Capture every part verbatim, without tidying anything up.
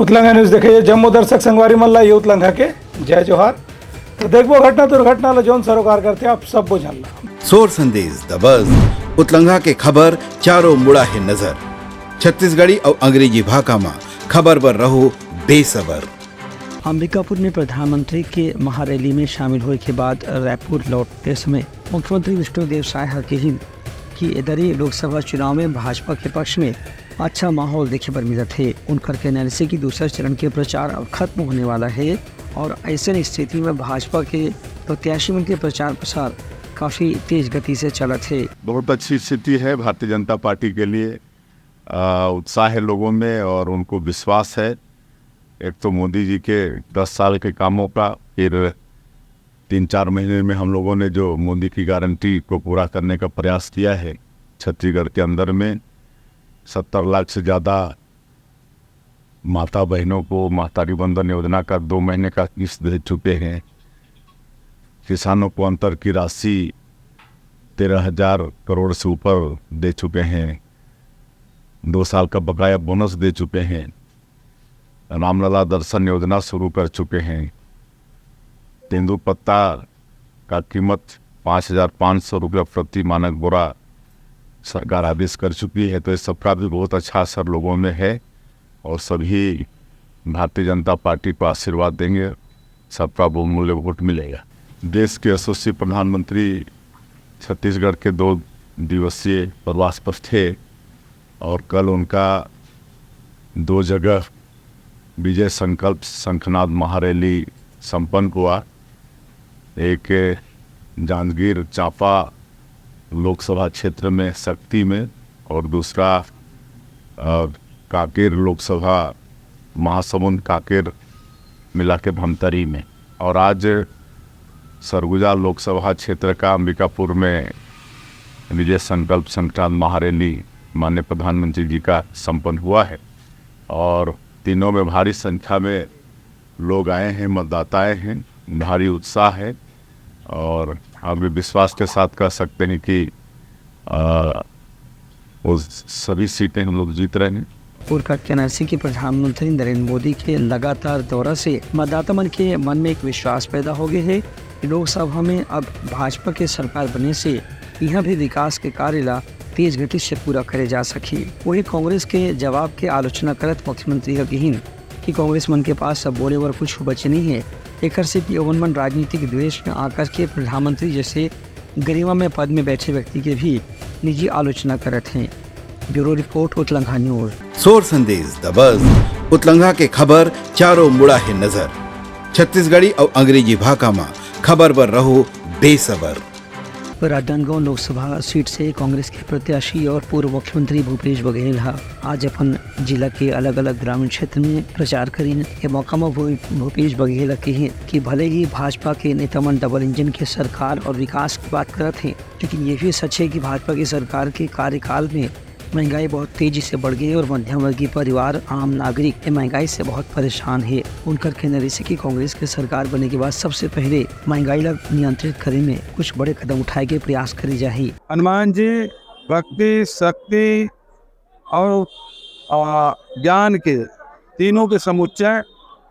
उतलंघा news देखे जम्मो दर्शक संगवारी मन ला ये उतलंघा के जय जोहार। तो देखबो घटना दुर्घटना ला जौन सरोकार करथे आप सबो झन ला। सोर संदेश दबस उतलंघा के खबर चारों मुड़ा हे नजर। छत्तीसगढ़ी अउ अंग्रेजी भाखा मा खबर बर रहो बेसबर। अंबिकापुर में प्रधानमंत्री के महारैली में शामिल होए के बाद रायपुर लौटते समय मुख्यमंत्री विष्णुदेव साय ह कहिन कि एदरी लोकसभा चुनाव में भाजपा के पक्ष में अच्छा माहौल देखे बर मिलत हे। उनकर कहना रिहिसे कि दूसरा चरण के प्रचार अब खत्म होने वाला हे और ऐसन स्थिति में भाजपा के प्रत्याशी मन के प्रचार प्रसार काफी तेज गति से चलत हे। बहुत अच्छी स्थिति है भारतीय जनता पार्टी के लिए। आ, उत्साह है लोगों में और उनको विश्वास है, एक तो मोदी जी के दस साल के कामों का, फिर तीन चार महीने में हम लोगों ने जो मोदी की गारंटी को पूरा करने का प्रयास किया है, छत्तीसगढ़ के अंदर में सत्तर लाख से ज़्यादा माता बहनों को महतारी वंदन योजना का दो महीने का किस्त दे चुके हैं। किसानों को अंतर की राशि तेरह हज़ार करोड़ से ऊपर दे चुके हैं। दो साल का बकाया बोनस दे चुके हैं। रामलला दर्शन योजना शुरू कर चुके हैं। तेंदूपत्ता का कीमत पाँच हज़ार पाँच सौ रुपये प्रति मानक बोरा सरकार आदेश कर चुकी है। तो इस सबका भी बहुत अच्छा असर लोगों में है और सभी भारतीय जनता पार्टी को आशीर्वाद देंगे। सबका बहुमूल्य वोट मिलेगा। देश के यशस्वी प्रधानमंत्री छत्तीसगढ़ के दो दिवसीय प्रवास पर थे और कल उनका दो जगह विजय संकल्प शंखनाद महारैली संपन्न हुआ। एक जांजगीर चांपा लोकसभा क्षेत्र में सक्ती में और दूसरा, अ, कांकेर लोकसभा महासमुंद कांकेर मिला के धमतरी में। और आज सरगुजा लोकसभा क्षेत्र का अंबिकापुर में विजय संकल्प शंखनाद महारैली माननीय प्रधानमंत्री जी का संपन्न हुआ है और तीनों में भारी संख्या में लोग आए हैं, मतदाता आए हैं, भारी उत्साह है और हम भी विश्वास के साथ कह सकते हैं कि, अ, वो सभी सीटें हम लोग जीत रहे हैं। उनका कहना है कि प्रधानमंत्री नरेंद्र मोदी के लगातार दौरा से मतदाता मन के मन में एक विश्वास पैदा हो गए है कि लोकसभा में अब भाजपा के सरकार बने से यहाँ भी विकास के कार्य ला तेज गति से पूरा करे जा सके। वहीं कांग्रेस के जवाब के आलोचना करत मुख्यमंत्री ह कहिन कि कांग्रेस मन के पास अब बोले बर कुछ बचे नहीं है, एकर से कि ओमन मन राजनीतिक द्वेष में आकर के प्रधानमंत्री जैसे गरिमा में पद में बैठे व्यक्ति के भी निजी आलोचना करत हैं। Bureau report, Utlangha news. सोर संदेश दबस उतलंघा के खबर चारों मुड़ा हे नजर। छत्तीसगढ़ी अउ अंग्रेजी भाखा मा खबर बर रहो बेसबर। राजनांदगांव लोकसभा सीट से कांग्रेस के प्रत्याशी और पूर्व मुख्यमंत्री भूपेश बघेल ह आज अपन जिला के अलग-अलग ग्रामीण क्षेत्र में प्रचार करिन। ये मौका म भू-, भूपेश बघेल ह कहिन कि भले ही भाजपा के नेता मन डबल इंजन के सरकार और विकास की बात करत हे, लेकिन ये भी सच है कि भाजपा की सरकार के कार्यकाल में महंगाई बहुत तेजी से बढ़ गई है और मध्यम वर्गीय परिवार, आम नागरिक ये महंगाई से बहुत परेशान है। उनकर कहना रहिसे कि कांग्रेस के सरकार बने के बाद सबसे पहले महंगाई ला नियंत्रित करे में कुछ बड़े कदम उठाए के प्रयास करे जाही। हनुमान जी भक्ति, शक्ति और, आ, ज्ञान के तीनों के समुच्चय,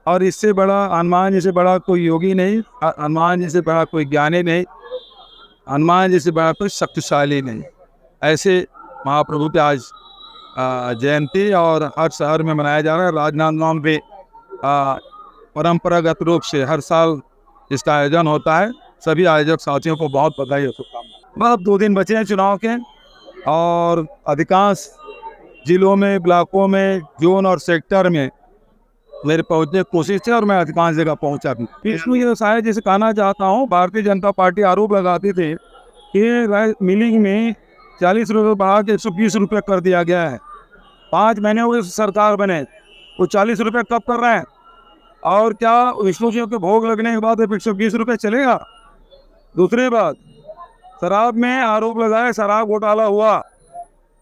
और इससे बड़ा, हनुमान जी से बड़ा कोई योगी नहीं, ह-, हनुमान जी से बड़ा कोई ज्ञानी नहीं, हनुमान जी से बड़ा कोई शक्तिशाली नहीं। ऐसे महाप्रभु के आज, आ, जयंती और हर शहर में मनाया जा रहा है। राजनांदगांव भी, आ, परंपरागत रूप से हर साल इसका आयोजन होता है। सभी आयोजक साथियों को बहुत बधाई और शुभकामनाएं। बस अब दो दिन बचे हैं चुनाव के, और अधिकांश जिलों में, ब्लॉकों में, जोन और सेक्टर में मेरे पहुंचने की कोशिश है और मैं अधिकांश जगह पहुंचा भी। विष्णु देव साय जी से कहना चाहता हूँ, भारतीय जनता पार्टी आरोप लगाती थी कि राइस मिलिंग में चालीस रुपये बढ़ा के एक सौ बीस रुपये कर दिया गया है। पाँच महीने हुए सरकार बने, वो चालीस रुपये कब कर रहे हैं? और क्या विष्णु जी के भोग लगने के बाद एक सौ बीस रुपये चलेगा? दूसरी बात, शराब में आरोप लगाए, शराब घोटाला हुआ,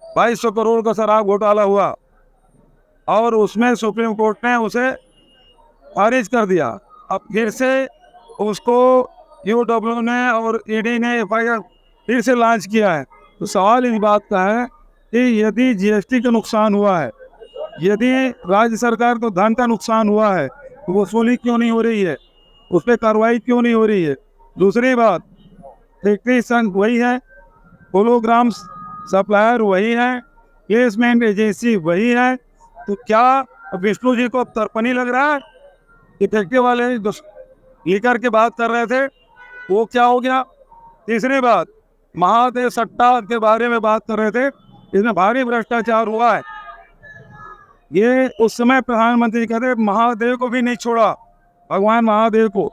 बाईस सौ करोड़ का शराब घोटाला हुआ और उसमें सुप्रीम कोर्ट ने उसे खारिज कर दिया। अब फिर से उसको यूडब्ल्यू ने और ईडी ने एफआईआर फिर से लॉन्च किया है। तो सवाल इस बात का है कि यदि जीएसटी का नुकसान हुआ है, यदि राज्य सरकार को धन का नुकसान हुआ है तो वसूली क्यों नहीं हो रही है, उस पर कार्रवाई क्यों नहीं हो रही है? दूसरी बात, फैक्ट्री संघ वही है, होलोग्राम सप्लायर वही है, प्लेसमेंट एजेंसी वही है, तो क्या विष्णु जी को अब तर्पण ही लग रहा है कि फैक्ट्री वाले जो लिकर के बात कर रहे थे वो क्या हो गया? तीसरी बात, महादेव सट्टा के बारे में बात कर रहे थे, इसमें भारी भ्रष्टाचार हुआ है। ये उस समय प्रधानमंत्री कहते महादेव को भी नहीं छोड़ा, भगवान महादेव को,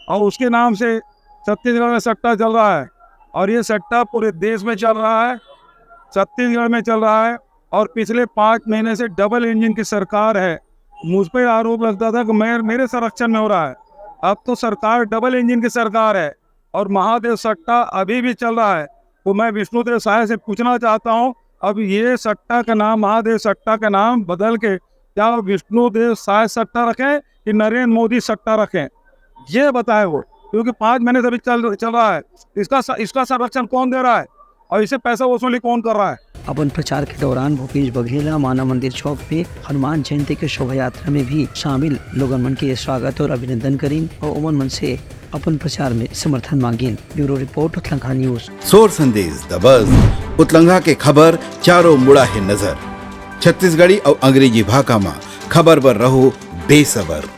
और उसके नाम से छत्तीसगढ़ में सट्टा चल रहा है और ये सट्टा पूरे देश में चल रहा है, छत्तीसगढ़ में चल रहा है। और पिछले पाँच महीने से डबल इंजन की सरकार है। मुझ पर आरोप लगता था कि मैं मेरे संरक्षण में हो रहा है, अब तो सरकार डबल इंजन की सरकार है और महादेव सट्टा अभी भी चल रहा है। तो मैं विष्णुदेव साय से पूछना चाहता हूँ, अब ये सट्टा का नाम, महादेव सट्टा का नाम बदल के क्या विष्णुदेव साय सट्टा रखें कि नरेंद्र मोदी सट्टा रखें, ये बताए वो, क्योंकि पाँच महीने से अभी चल चल रहा है। इसका स- इसका संरक्षण कौन दे रहा है और इसे पैसा वसूली कौन कर रहा है? अपन प्रचार के दौरान भूपेश बघेल ह मानव मंदिर चौक पे हनुमान जयंती के शोभा यात्रा में भी शामिल लोगन मन के स्वागत और अभिनंदन करिन और ओमन मन से अपन प्रचार में समर्थन मांगिन। Bureau report, Utlangha news. सोर संदेश दबस, उतलंघा के खबर चारों मुड़ा हे नजर। छत्तीसगढ़ी अउ अंग्रेजी भाखा म खबर बर रहो बेसबर।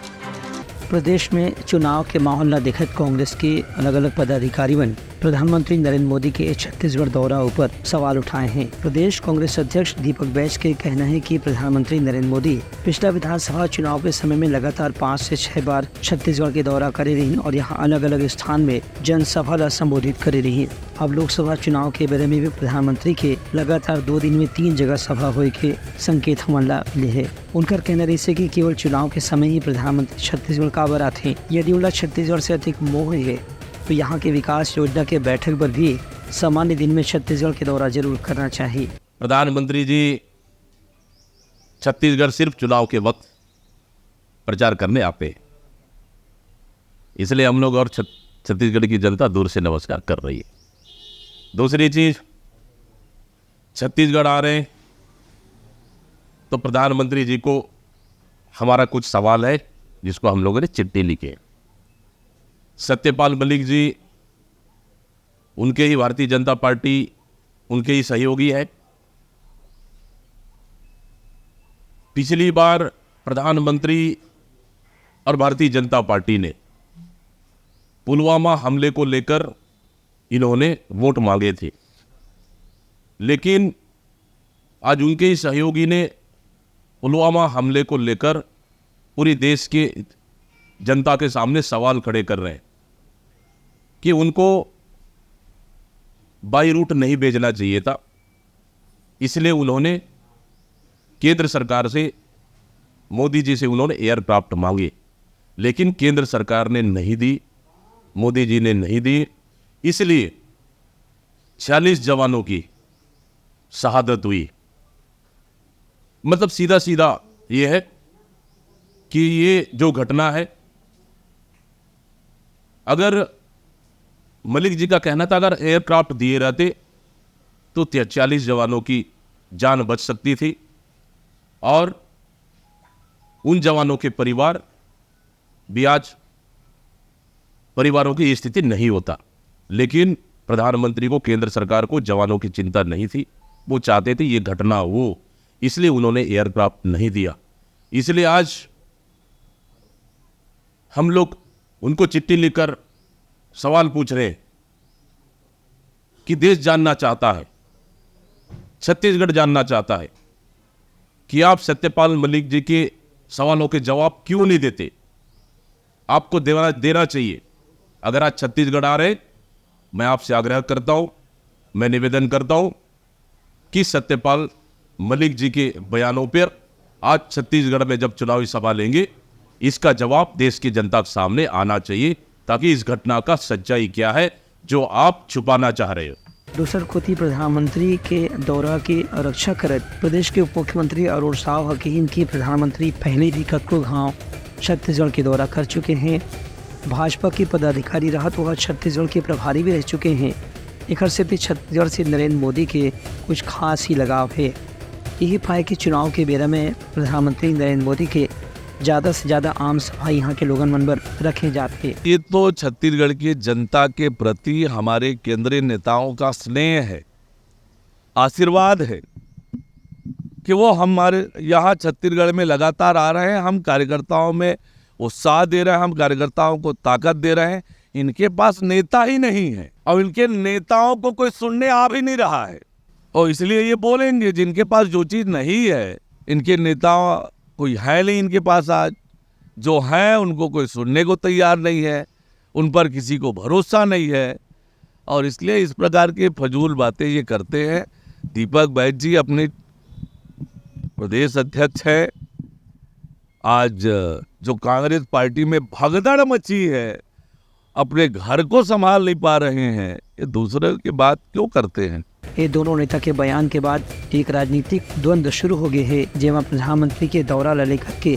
प्रदेश में चुनाव के माहौल ला देखत कांग्रेस के अलग-अलग पदाधिकारी मन प्रधानमंत्री नरेंद्र मोदी के छत्तीसगढ़ दौरा ऊपर सवाल उठाए हैं। प्रदेश कांग्रेस अध्यक्ष दीपक बैज के कहना है कि प्रधानमंत्री नरेंद्र मोदी पिछला विधानसभा चुनाव के समय में लगातार पाँच से छह बार छत्तीसगढ़ के दौरा करे रहिन और यहाँ अलग-अलग स्थान में जनसभा ला संबोधित करे रहिन। अब लोकसभा चुनाव के बेरा में भी प्रधानमंत्री के लगातार दो दिन में तीन जगह सभा होए के संकेत हमन ला मिले हे। उनकर कहना रहिसे कि केवल चुनाव के समय ही प्रधानमंत्री छत्तीसगढ़ काबर आथे। यदि उनला छत्तीसगढ़ से अधिक मोह हे, तो यहाँ के विकास योजना के बैठक बर भी सामान्य दिन में छत्तीसगढ़ के दौरा जरूर करना चाहिए। प्रधानमंत्री जी छत्तीसगढ़ सिर्फ चुनाव के वक्त प्रचार करने आते हैं, इसलिए हम लोग और छत-, छत्तीसगढ़ की जनता दूर से नमस्कार कर रही है। दूसरी चीज, छत्तीसगढ़ आ रहे हैं तो प्रधानमंत्री जी को हमारा कुछ सवाल है, जिसको हम लोगों ने चिट्ठी लिखे। सत्यपाल मलिक जी, उनके ही भारतीय जनता पार्टी, उनके ही सहयोगी हैं। पिछली बार प्रधानमंत्री और भारतीय जनता पार्टी ने पुलवामा हमले को लेकर इन्होंने वोट मांगे थे, लेकिन आज उनके ही सहयोगी ने पुलवामा हमले को लेकर पूरे देश के जनता के सामने सवाल खड़े कर रहे हैं कि उनको बाई रूट नहीं भेजना चाहिए था, इसलिए उन्होंने केंद्र सरकार से, मोदी जी से उन्होंने एयरक्राफ्ट मांगे, लेकिन केंद्र सरकार ने नहीं दी, मोदी जी ने नहीं दी, इसलिए छियालीस जवानों की शहादत हुई। मतलब सीधा सीधा ये है कि ये जो घटना है, अगर मलिक जी का कहना था अगर एयरक्राफ्ट दिए रहते तो छियालीस जवानों की जान बच सकती थी और उन जवानों के परिवार भी आज परिवारों की ये स्थिति नहीं होता। लेकिन प्रधानमंत्री को, केंद्र सरकार को जवानों की चिंता नहीं थी, वो चाहते थे ये घटना हो, इसलिए उन्होंने एयरक्राफ्ट नहीं दिया। इसलिए आज हम लोग उनको चिट्ठी लिखकर सवाल पूछ रहे हैं कि देश जानना चाहता है, छत्तीसगढ़ जानना चाहता है कि आप सत्यपाल मलिक जी के सवालों के जवाब क्यों नहीं देते। आपको देना देना चाहिए। अगर आज छत्तीसगढ़ आ रहे, मैं आपसे आग्रह करता हूं, मैं निवेदन करता हूं कि सत्यपाल मलिक जी के बयानों पर आज छत्तीसगढ़ में जब चुनावी सभा लेंगे, इसका जवाब देश की जनता के सामने आना चाहिए, ताकि इस घटना का सच्चाई क्या है जो आप छुपाना चाह रहे हो। दूसर कोति, प्रधानमंत्री के दौरा के रक्षा करत प्रदेश के उप मुख्यमंत्री अरुण साव ह कहिन कि प्रधानमंत्री पहले भी कतको घांव छत्तीसगढ़ के दौरा कर चुके हैं। भाजपा के पदाधिकारी रहत वह छत्तीसगढ़ के प्रभारी भी रह चुके हैं। एकर सेती छत्तीसगढ़ से नरेंद्र मोदी के कुछ खास ही लगाव है। यही पाए कि चुनाव के बेरा में प्रधानमंत्री नरेंद्र मोदी के ज्यादा से ज्यादा आम सभा यहाँ के लोगन मन बर रखे जात हे। ये तो छत्तीसगढ़ की जनता के प्रति हमारे केंद्रीय नेताओं का स्नेह है, आशीर्वाद है कि वो हमारे यहाँ छत्तीसगढ़ में लगातार आ रहे हैं। हम कार्यकर्ताओं में उत्साह दे रहे हैं, हम कार्यकर्ताओं को ताकत दे रहे हैं। इनके पास नेता ही नहीं है और इनके नेताओं को कोई सुनने आ भी नहीं रहा है, और इसलिए ये बोलेंगे। जिनके पास जो चीज़ नहीं है, इनके नेता कोई है नहीं इनके पास आज, जो हैं उनको कोई सुनने को तैयार नहीं है, उन पर किसी को भरोसा नहीं है, और इसलिए इस प्रकार के फजूल बातें ये करते हैं। दीपक बैज जी अपने प्रदेश अध्यक्ष हैं। आज जो कांग्रेस पार्टी में भगदड़ मची है, अपने घर को संभाल नहीं पा रहे हैं, ये दूसरे की बात क्यों करते हैं? ये दोनों नेता के बयान के बाद एक राजनीतिक द्वंद्व शुरू हो गए हे, जेमा प्रधानमंत्री के दौरा ला लेकर के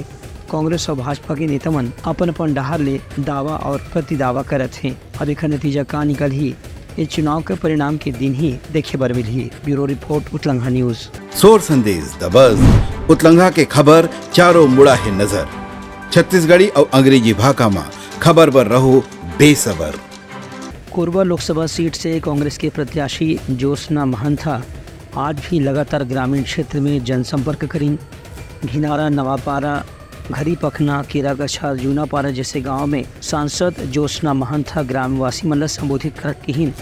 कांग्रेस और भाजपा के नेता मन अपन अपन डहार ले दावा और प्रतिदावा करत हे। अब एकर नतीजा का निकलही, ये चुनाव के परिणाम के दिन ही देखे बर मिलही। Bureau report, Utlangha news. सोर संदेश दबस, उतलंघा के खबर चारों मुड़ा हे नजर। छत्तीसगढ़ी और अंग्रेजी भाखा मा खबर बर रहो बेसबर। कोरबा लोकसभा सीट से कांग्रेस के प्रत्याशी ज्योत्सना महंत ह आज भी लगातार ग्रामीण क्षेत्र में जनसंपर्क करीन। घिनारा, नवापारा, घरीपखना, केरागछा, जूनापारा जैसे गांव में सांसद ज्योत्सना महंत ह ग्रामवासी मन ल संबोधित करत किहिन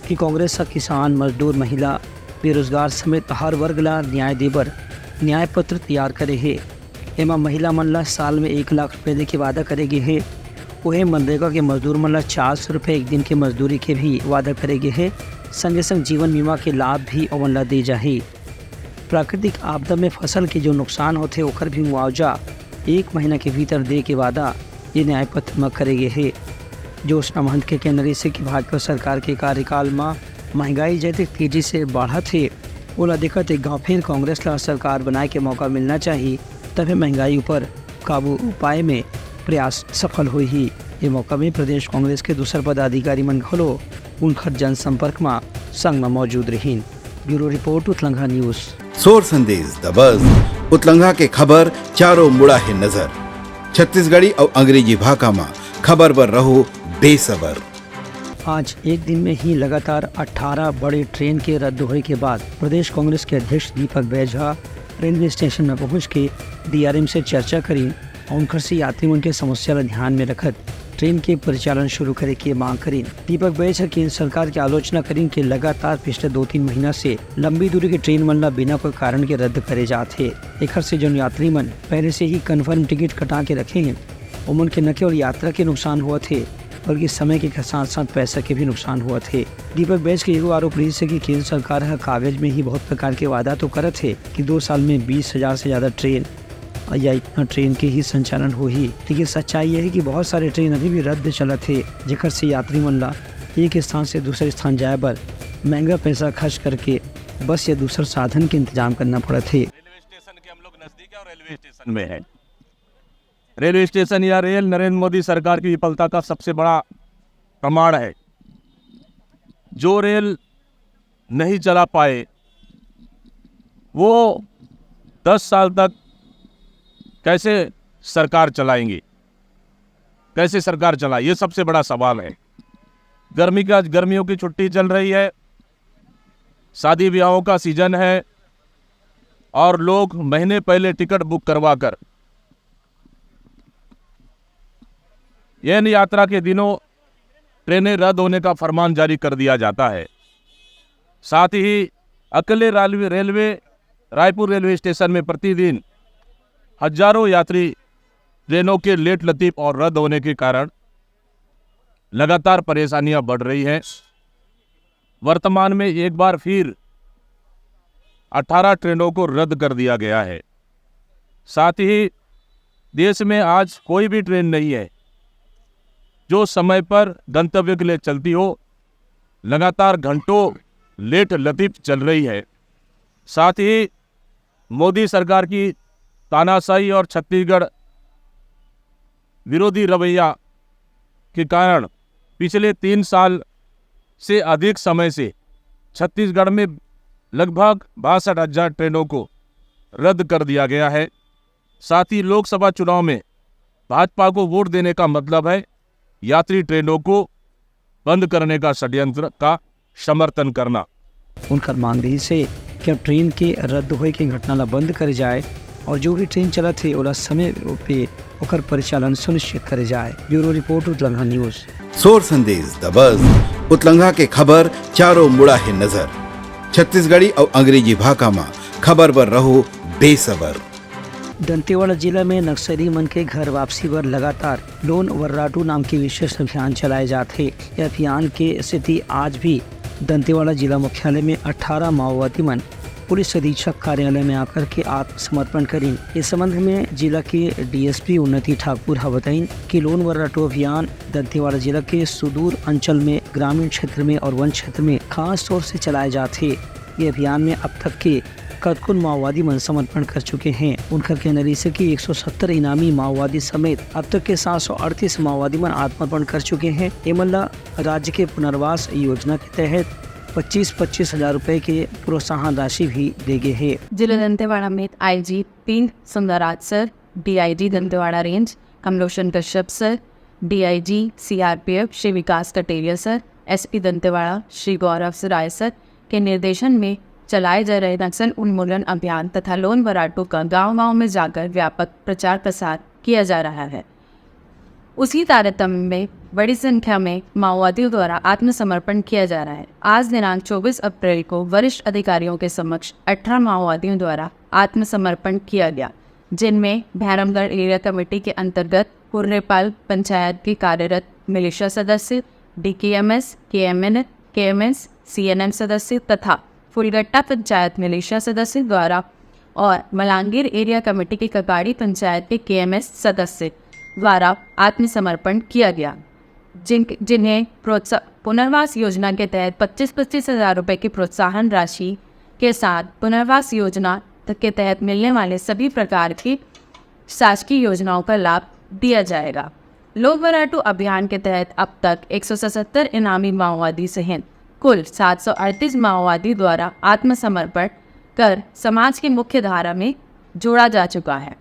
कि कांग्रेस ह किसान, मजदूर, महिला, बेरोजगार समेत हर वर्ग ला न्याय देबर न्याय पत्र तैयार करे हे। एमा महिला मन ला साल में एक लाख रुपए दे के वादा करे गे हे। उहे मनरेगा के मजदूर मन ला चार सौ रुपए एक दिन के मजदूरी के भी वादा करे गे हे। संगे संग जीवन बीमा के लाभ भी ओमन ला दे जाही। प्राकृतिक आपदा में फसल के जो नुकसान होथे, ओकर भी मुआवजा एक महीना के भीतर दे के वादा ये न्याय पत्र म करे गे हे। ज्योत्सना महंत के कहना रहिसे कि भाजपा सरकार के कार्यकाल म महंगाई जतेक तेजी से बढ़त हे, ओला देखत एक घांव फेर कांग्रेस ला सरकार बनाए के मौका मिलना चाही, तभे महंगाई ऊपर काबू पाए में प्रयास सफल होही। ये मौका में प्रदेश कांग्रेस के दूसर पदाधिकारी मन घलो उनखर जनसंपर्क म संग म मौजूद रहिन। Bureau report, Utlangha news. सोर संदेश दबस, उतलंघा के खबर चारों मुड़ा हे नजर। छत्तीसगढ़ी और अंग्रेजी भाखा मा खबर बर रहो बेसबर। आज एक दिन में ही लगातार अठारह बड़े ट्रेन के रद्द होए के बाद प्रदेश कांग्रेस के अध्यक्ष दीपक बैज ह रेलवे स्टेशन में पहुंच के डीआरएम से चर्चा करीन और उनकर से यात्री मन के समस्या ल ध्यान में रखत ट्रेन के परिचालन शुरू करे के मांग करीन। दीपक बैज ह केंद्र सरकार के आलोचना करीन कि लगातार पिछले दो तीन महीना से लंबी दूरी के ट्रेन मन ला बिना कोई कारण के रद्द करे जात हे। एखर से जौन यात्री मन पहले से ही कन्फर्म टिकट कटा के रखे हैं, ओमन के न केवल यात्रा के नुकसान होवत हे, बल्कि समय के साथ साथ पैसा के भी नुकसान होवत हे। दीपक बैज के एगो आरोप रहिस हे कि केंद्र सरकार ह कागज में ही बहुत प्रकार के वादा तो करत हे कि दो साल में बीस हजार से ज्यादा ट्रेन या इतना ट्रेन के ही संचालन होही, लेकिन सच्चाई ये हे कि बहुत सारे ट्रेन अभी भी रद्द चलत हे, जेकर से यात्री मन ला एक स्थान से दूसरे स्थान जाए बर महंगा पैसा खर्च करके बस या दूसर साधन के इंतजाम करना पड़त हे। रेलवे स्टेशन के हम लोग नजदीक है और रेलवे स्टेशन में है। रेलवे स्टेशन या रेल नरेंद्र मोदी सरकार की विफलता का सबसे बड़ा प्रमाण है। जो रेल नहीं चला पाए, वो दस साल तक कैसे सरकार चलाएंगे, कैसे सरकार चलाए, ये सबसे बड़ा सवाल है। गर्मी का, गर्मियों की छुट्टी चल रही है, शादी ब्याहों का सीजन है और लोग महीने पहले टिकट बुक करवा कर एन यात्रा के दिनों ट्रेनें रद्द होने का फरमान जारी कर दिया जाता है। साथ ही अकेले railway, railway, Raipur railway station में प्रतिदिन हजारों यात्री ट्रेनों के लेट लतीफ और रद्द होने के कारण लगातार परेशानियां बढ़ रही हैं। वर्तमान में एक बार फिर अठारह ट्रेनों को रद्द कर दिया गया है। साथ ही देश में आज कोई भी ट्रेन नहीं है जो समय पर गंतव्य के लिए चलती हो। लगातार घंटों लेट लतीफ चल रही है। साथ ही मोदी सरकार की तानाशाही और छत्तीसगढ़ विरोधी रवैया के कारण पिछले तीन साल से अधिक समय से छत्तीसगढ़ में लगभग बासठ हजार ट्रेनों को रद्द कर दिया गया है। साथ ही लोकसभा चुनाव में भाजपा को वोट देने का मतलब है यात्री ट्रेनों को बंद करने का षड्यंत्र का समर्थन करना। उनकर मांग रहिस हे कि अब ट्रेन के रद्द होए के घटना ला बंद करे जाए और जो भी ट्रेन चलत हे ओला समय पे ओकर परिचालन सुनिश्चित करे जाए। Bureau report, Utlangha news. सोर संदेश दबस, उतलंघा के खबर चारों मुड़ा हे नजर। छत्तीसगढ़ी अउ अंग्रेजी भाखा म खबर बर रहो बेसबर। दंतेवाड़ा जिला में नक्सली मन के घर वापसी बर लगातार लोन वर्राटू नाम के विशेष अभियान चलाए जात हे। ये अभियान के सेती आज भी दंतेवाड़ा जिला मुख्यालय में अठारह माओवादी मन पुलिस अधीक्षक कार्यालय में आकर के आत्मसमर्पण करिन। इस संबंध में जिला के डीएसपी उन्नति ठाकुर ह बताइन कि लोन वर्राटू अभियान दंतेवाड़ा जिला के सुदूर अंचल में, ग्रामीण क्षेत्र में और वन क्षेत्र में खास तौर से चलाए जात हे। ये अभियान में अब तक के कतकोन माओवादी मन समर्पण कर चुके हैं। उनकर कहना रहिस हे कि एक सौ सत्तर इनामी माओवादी समेत अब तक के सात सौ अड़तीस माओवादी मन आत्मसमर्पण कर चुके हैं। एमन ला राज्य के पुनर्वास योजना के तहत पच्चीस पच्चीस हजार रुपए के प्रोत्साहन राशि भी दे गे हे। जिला दंतेवाड़ा में आईजी तीन Sundarraj sir, DIG Dantewada range Kamlochan Kashyap sir, DIG CRPF Shri Vikas Kateria sir, SP Dantewada Shri Gaurav Rai sir के निर्देशन में चलाए जा रहे नक्सल उन्मूलन अभियान तथा लोन वर्राटू का गांव-गांव में जाकर व्यापक प्रचार प्रसार किया जा रहा है। उसी तारतम्य में बड़ी संख्या में माओवादियों द्वारा आत्मसमर्पण किया जा रहा है। आज दिनांक चौबीस अप्रैल को वरिष्ठ अधिकारियों के समक्ष अठारह माओवादियों द्वारा आत्मसमर्पण किया गया, जिनमें भैरमगढ़ एरिया कमेटी के अंतर्गत पुर्रेपाल पंचायत के कार्यरत मिलिशिया सदस्य, डीकेएमएस, केएमएन, केएमएस, सीएनएम सदस्य तथा फुलगट्टा पंचायत मिलिशिया सदस्य द्वारा और मलांगीर एरिया कमेटी के कगाड़ी पंचायत के केएमएस सदस्य द्वारा आत्मसमर्पण किया गया, जिन, जिन्हें प्रोत्सा-, पुनर्वास योजना के तहत पच्चीस पच्चीस हजार रुपए की प्रोत्साहन राशि के साथ पुनर्वास योजना के तहत मिलने वाले सभी प्रकार की शासकीय योजनाओं का लाभ दिया जाएगा। लोक वर्राटू अभियान के तहत अब तक एक सौ सतहत्तर इनामी माओवादी सहित कुल सात सौ अड़तीस माओवादी द्वारा आत्मसमर्पण कर समाज की मुख्य धारा में जोड़ा जा चुका है।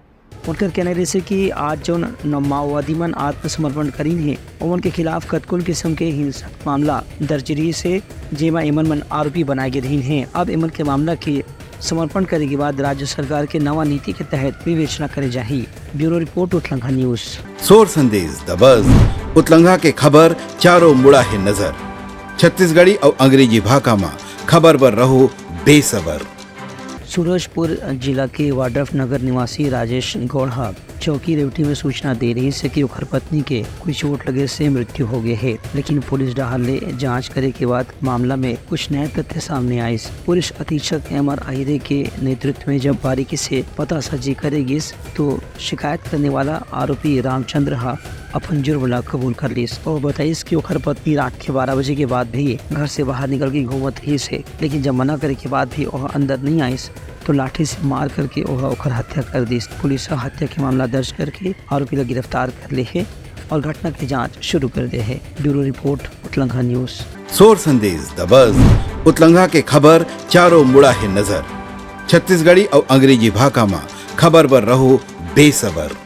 उनकर कहना रहिस हे कि आज जौन न-, माओवादी मन आत्मसमर्पण करिन हे, ओमन के खिलाफ कतकोन किस्म के हिंसक मामला दर्ज रहिस हे, जेमा एमन मन आरोपी बनाए गे रहिन हे। अब एमन के मामला के समर्पण करे के बाद राज्य सरकार के नवा नीति के तहत विवेचना करे जाही। Bureau report, Utlangha news. सोर संदेश दबस, उतलंघा के खबर चारों मुड़ा हे नजर। छत्तीसगढ़ी अउ अंग्रेजी भाखा म खबर बर रहो बेसबर। सूरजपुर जिला के वाड्रफ नगर निवासी राजेश गौड़ ह चौकी रेवटी में सूचना दे रहिस हे कि ओखर पत्नी के कोई चोट लगे से मृत्यु हो गे हे, लेकिन पुलिस डहार ले जांच करे के बाद मामला में कुछ नया तथ्य सामने आइस। पुलिस अधीक्षक एम आर आहिरे के नेतृत्व में जब बारीकी से पतासाजी करे गिस, तो शिकायत करने वाला आरोपी रामचंद्र ह अपन जुर्म ला कबूल कर लिस। ओह बताइस कि ओखर पत्नी रात के बारह बजे के बाद भी घर से बाहर निकल के घूमत रहिस हे, लेकिन जब मना करे के बाद भी ओह अंदर नहीं आइस, तो लाठी से मार करके ओह ओखर हत्या कर दिस। पुलिस ह हत्या के मामला दर्ज करके आरोपी ला गिरफ्तार कर ले हे और घटना के जांच शुरू कर दे हे। Bureau report, Utlangha news. सोर संदेश दबस, उतलंघा के खबर चारों मुड़ा हे नजर। छत्तीसगढ़ी अउ अंग्रेजी भाखा म खबर बर रहो बेसबर।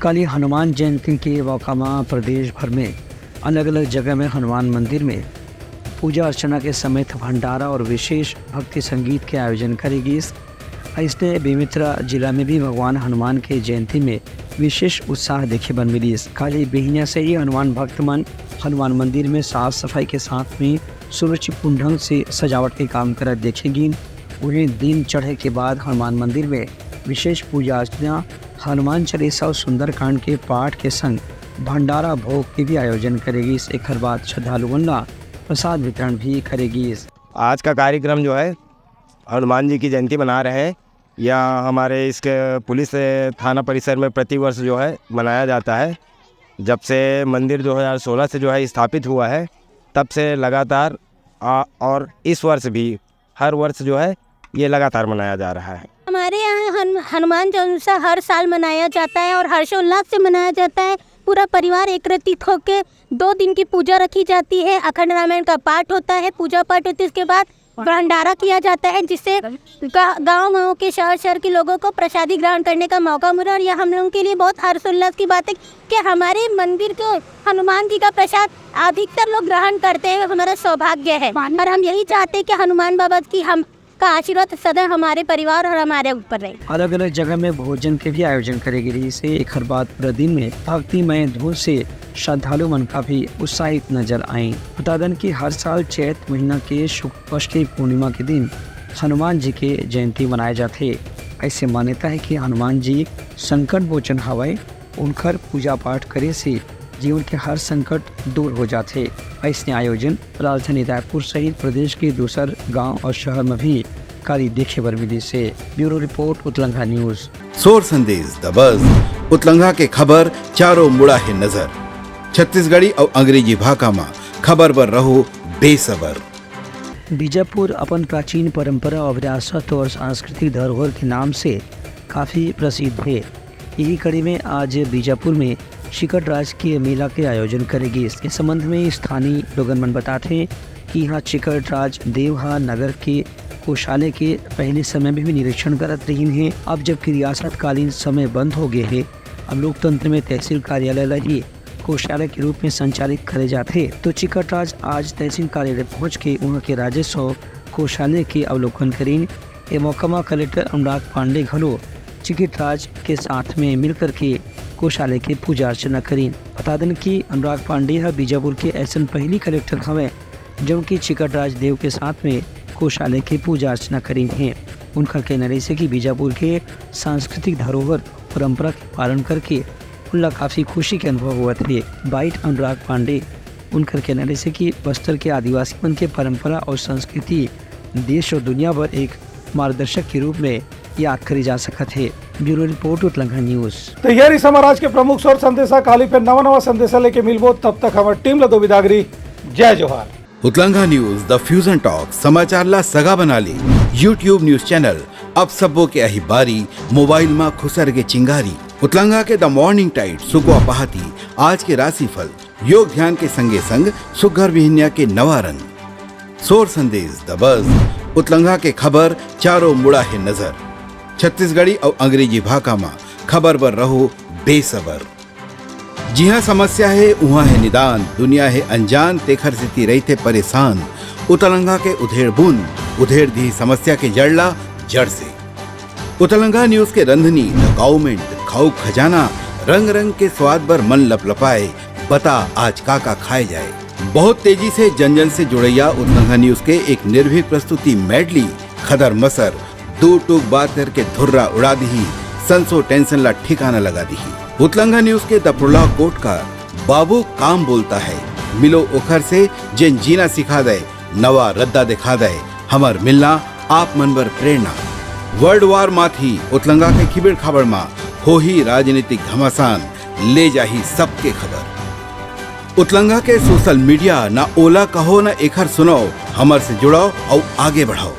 काली हनुमान जयंती के मौका म प्रदेश भर में अलग-अलग जगह में हनुमान मंदिर में पूजा अर्चना के समेत भंडारा और विशेष भक्ति संगीत के आयोजन करे गिस। अइसने बेमेतरा जिला में भी भगवान हनुमान के जयंती में विशेष उत्साह देखे बर मिलिस। काली बिहनिया से ही हनुमान भक्त मन हनुमान मंदिर में साफ सफाई के साथ में सुरुचिपूर्ण ढंग से सजावट के काम करत देखे गिन। उहें, दिन चढ़े के बाद हनुमान मंदिर में विशेष पूजा अर्चना, हनुमान चालीसा और सुंदरकांड के पाठ के संग भंडारा भोग के भी आयोजन करे गिस। एखर बाद श्रद्धालु मन ला प्रसाद वितरण भी करे गिस। आज का कार्यक्रम जो है, हनुमान जी की जयंती मना रहे हैं। यह हमारे इसके पुलिस थाना परिसर में प्रतिवर्ष जो है मनाया जाता है। जब से मंदिर दो हज़ार सोलह से जो है स्थापित हुआ है, तब से लगातार आ, और इस वर्ष भी, हर वर्ष जो है, ये लगातार मनाया जा रहा है। हमारे यहाँ हन-, हनुमान जयंती हर साल मनाया जाता है और हर्षोल्लास से मनाया जाता है। पूरा परिवार एकत्रित होकर दो दिन की पूजा रखी जाती है। अखंड रामायण का पाठ होता है, पूजा पाठ होती है। उसके बाद भंडारा किया जाता है, जिससे गा-, गाँव गाँव के, शहर शहर के लोगों को प्रसादी ग्रहण करने का मौका मिला। और यह हम लोगों के लिए बहुत हर्षोल्लास की बात है कि हमारे मंदिर के हनुमान जी का प्रसाद अधिकतर लोग ग्रहण करते हैं, हमारा सौभाग्य है। और हम यही चाहते हैं कि हनुमान बाबा की हम का आशीर्वाद सदा हमारे परिवार और हमारे ऊपर रहे। अलग अलग जगह में भोजन के भी आयोजन करे गे रहिस हे। एखर बाद पूरा दिन में भक्तिमय धुन से श्रद्धालु मन काफी उत्साहित नजर आइन। बता दन कि हर साल चैत महीना के शुक्ल पक्ष की पूर्णिमा के दिन हनुमान जी के जयंती मनाए जाथे। ऐसे मान्यता है कि हनुमान जी संकट मोचन हवय, उनकर पूजा पाठ करे से जीवन के हर संकट दूर हो जाथे। ऐसने आयोजन राजधानी रायपुर सहित प्रदेश के दूसर गांव और शहर में भी काली देखे बर मिलिस हे। Bureau report, Utlangha news. सोर संदेश द बज, उतलंघा के खबर चारों मुड़ा हे नजर। छत्तीसगढ़ी अउ अंग्रेजी भाखा म खबर बर रहो बेसबर। बीजापुर अपन प्राचीन परंपरा और विरासत और सांस्कृतिक धरोहर के नाम से काफी प्रसिद्ध हे। यही कड़ी में आज बीजापुर में चिकट राज के मेला के आयोजन करे गिस। इस संबंध में स्थानीय लोगन मन बताथे कि यहाँ चिकट राज देव ह नगर के कोषालय के पहले समय में भी निरीक्षण करत रहिन हे। अब जबकि रियासतकालीन समय बंद हो गए हे, अब लोकतंत्र में तहसील कार्यालय ला ही कोषालय के रूप में संचालित करे जाथे, तो चिकट राज आज तहसील कार्यालय पहुंच के वहां के राजस्व कोषालय के अवलोकन करिन। ए मौका म कलेक्टर अनुराग पांडे घलो चिकट राज के साथ में मिलकर के कोषालय के पूजा अर्चना करिन। बता देन कि अनुराग पांडे ह बीजापुर के ऐसन पहली कलेक्टर हवय, जउन की चिकट राज देव के साथ में कोषालय के पूजा अर्चना करिन हे। उनका कहना रहिस हे कि बीजापुर के सांस्कृतिक धरोहर परंपरा के पालन करके उनला काफी खुशी के अनुभव होवत हे। बाइट अनुराग पांडे, उनकर कहना रहिस हे कि बस्तर के आदिवासी मन के परंपरा और संस्कृति देश और दुनिया भर एक मार्गदर्शक के रूप में याद करे जा सकत हे। Bureau report, Utlangha news. तो ये रहिस हमर आज के प्रमुख सोर संदेशा। काली फिर नवा नवा संदेशा लेके मिलबो, तब तक हमर टीम ला दो बिदागरी। जय जोहार। उतलंघा न्यूज, द फ्यूजन टॉक, समाचार ला सगा बना ले। YouTube न्यूज चैनल, अब सबो के आही बारी, मोबाइल मा खुसर के चिंगारी। उतलंघा के द मॉर्निंग टाइड, सुकवा पहाती, आज के राशिफल, योग ध्यान के संगे संग सुग्घर बिहनिया के नवा रंग। सोर संदेश द बज, उतलंघा के खबर चारों मुड़ा हे नजर। छत्तीसगढ़ी अउ अंग्रेजी भाखा मा खबर बर रहो बेसबर। जिहाँ समस्या हे, उहाँ हे निदान, दुनिया हे अनजान, तेखर सेती रहिथे परेशान। उतलंघा के उधेड़ बुन, उधेड़ दिही समस्या के जड़ ला जड़ से। उतलंघा न्यूज के रंधनी, द काउमेंट, खाऊ खजाना, रंग रंग के स्वाद बर मन लपलपाए, बता आज का का खाए जाए। बहुत तेजी से जन जन से जुड़ैया उतलंघा न्यूज के एक निर्भीक प्रस्तुति मेडली, खदर मसर, दू टूक बात करके धुर्रा उड़ा दिही, संसो टेंशन ला ठिकाना लगा दिही। उतलंघा न्यूज के दपड़ुला कोटकार, बाबू काम बोलता है, मिलो ओखर से, जेन जीना सिखा दे, नवा रद्दा दिखा दे, हमर मिलना आप मन बर प्रेरणा। वर्ल्ड वार माथी उतलंगा के खिबिड़ खाबड़ मा होही राजनीतिक घमासान, ले जाही सबके खबर। उतलंगा के सोशल मीडिया, ना ओला कहो ना एखर सुनाओ, हमर से जुड़ाओ अउ आगे बढ़ाओ।